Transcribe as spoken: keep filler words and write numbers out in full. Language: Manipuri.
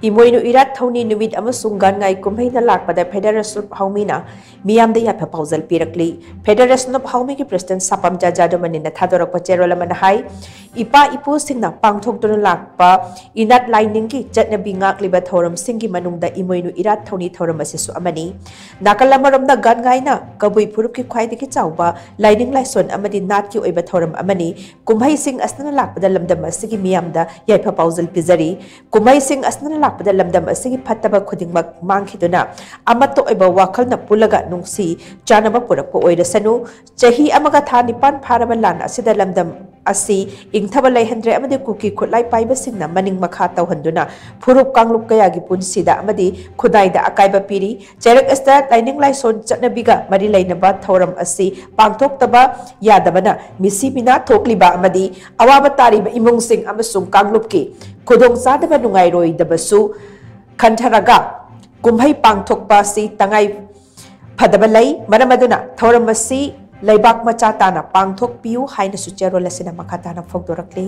ꯏꯃꯣꯏꯅꯨ ꯏꯔꯥꯠ ꯊꯧꯅꯤ ꯅꯨꯃꯤꯠ ꯑꯃꯁꯨꯡ ꯒꯥꯟꯉꯥꯏ ꯀꯨꯝꯍꯩꯅ ꯂꯥꯛꯄꯗ Federation of Haomina ꯃꯤꯌꯥꯝꯗ ꯌꯥꯏꯐ ꯄꯥꯎꯖꯦꯜ ꯄꯤꯔꯛꯂꯤ꯫ Federation of Haomina ꯒꯤ President ꯁꯥꯄꯝ ꯖꯥꯖꯥꯗꯣꯃꯅꯤꯅ ꯊꯥꯗꯣꯔꯛꯄ ꯆꯦꯔꯣꯜ ꯑꯃꯅ ꯍꯥꯏ, ꯏꯄꯥ ꯏꯄꯨꯁꯤꯡꯅ ꯄꯥꯡꯊꯣꯛꯇꯨꯅ ꯂꯥꯛꯄ ꯏꯅꯥꯠ ꯂꯥꯏꯅꯤꯡꯒꯤ ꯆꯠꯅꯕꯤ ꯉꯥꯛꯂꯤꯕ ꯊꯧꯔꯝꯁꯤꯡꯒꯤ ꯃꯅꯨꯡꯗ ꯏꯃꯣꯏꯅꯨ ꯏꯔꯥꯠ ꯊꯧꯅꯤ ꯊꯧꯔꯝ ꯑꯁꯤꯁꯨ ꯑꯃꯅꯤ꯫ ꯅꯥꯀꯜ ꯑꯃꯔꯣꯝꯗ ꯒꯥꯟꯉꯥꯏꯅ ꯀꯕꯨꯏ ꯐꯨꯔꯨꯞꯀꯤ ꯈ꯭ꯋꯥꯏꯗꯒꯤ ꯆꯥꯎꯕ ꯂꯥꯏꯅꯤꯡ ꯂꯥꯏꯁꯣꯟ ꯑꯃꯗꯤ ꯅꯥꯠꯀꯤ ꯑꯣꯏꯕ ꯊꯧꯔꯝ ꯑꯃꯅꯤ꯫ ꯀꯨꯝꯍꯩꯁꯤꯡ ꯑꯁꯤꯅ ꯂꯥꯛꯄꯗ ꯂꯝꯗꯝ ꯑꯁꯤꯒꯤ ꯃꯤꯌꯥꯝꯗ ꯌꯥꯏꯐ ꯄꯥꯎꯖꯦꯜ ꯄꯤꯖꯔꯤ꯫ ꯀꯨꯝꯍꯩꯁꯤꯡ ꯑꯁꯤꯅ ꯂꯥꯛꯄꯗ ꯂꯝꯗꯝ ꯑꯁꯤꯒꯤ ꯐꯠꯇꯕ ꯈꯨꯗꯤꯡꯃꯛ ꯃꯥꯡꯈꯤꯗꯨꯅ ꯑꯃꯠꯇ ꯑꯣꯏꯕ ꯋꯥꯈꯜꯅ ꯄꯨꯜꯂꯒ ꯅꯨꯡꯁꯤ ꯆꯥꯟꯅꯕ ꯄꯨꯔꯛꯄ ꯑꯣꯏꯔꯁꯅꯨ꯫ ꯆꯍꯤ ꯑꯃꯒ ꯊꯥ ꯅꯤꯄꯥꯟ ꯐꯥꯔꯕ ꯂꯥꯟ ꯑꯁꯤꯗ ꯂꯝꯗꯝ ꯑꯁꯤ ꯏꯪꯊꯕ ꯂꯩꯍꯟꯗ꯭ꯔꯦ ꯑꯃꯗꯤ ꯀꯨꯀꯤ ꯈꯨꯠꯂꯥꯏ ꯄꯥꯏꯕꯁꯤꯡꯅ ꯃꯅꯤꯡ ꯃꯈꯥ ꯇꯧꯍꯟꯗꯨꯅ ꯐꯨꯔꯨꯞ ꯀꯥꯡꯂꯨꯞ ꯀꯌꯥꯒꯤ ꯄꯨꯟꯁꯤꯗ ꯑꯃꯗꯤ ꯈꯨꯟꯅꯥꯏꯗ ꯑꯀꯥꯏꯕ ꯄꯤꯔꯤ꯫ ꯆꯩꯔꯛ ꯑꯁꯤꯗ ꯂꯥꯏꯅꯤꯡ ꯂꯥꯏꯁꯣꯟ ꯆꯠꯅꯕꯤꯒ ꯃꯔꯤ ꯂꯩꯅꯕ ꯊꯧꯔꯝ ꯑꯁꯤ ꯄꯥꯡꯊꯣꯛꯇꯕ ꯌꯥꯗꯕꯅ ꯃꯤꯁꯤ ꯃꯤꯅꯥ ꯊꯣꯛꯂꯤꯕ ꯑꯃꯗꯤ ꯑꯋꯥꯕ ꯇꯥꯔꯤꯕ ꯏꯃꯨꯡꯁꯤꯡ ꯑꯃꯁꯨꯡ ꯀꯥꯡꯂꯨꯞꯀꯤ ꯈꯨꯗꯣꯡꯆꯥꯗꯕ ꯅꯨꯡꯉꯥꯏꯔꯣꯏꯗꯕꯁꯨ ꯈꯟꯊꯔꯒ ꯀꯨꯝꯍꯩ ꯄꯥꯡꯊꯣꯛꯄ ꯑꯁꯤ ꯇꯉꯥꯏ ꯐꯗꯕ ꯂꯩ꯫ ꯃꯔꯝ ꯑꯗꯨꯅ ꯊꯧꯔꯝ ꯑꯁꯤ ꯂꯩꯕꯥꯛ ꯃꯆꯥ ꯇꯥꯅ ꯄꯥꯡꯊꯣꯛꯄꯤꯌꯨ ꯍꯥꯏꯅꯁꯨ ꯆꯦꯔꯣꯜ ꯑꯁꯤꯅ ꯃꯈꯥ ꯇꯥꯅ ꯐꯣꯡꯗꯣꯔꯛꯂꯤ꯫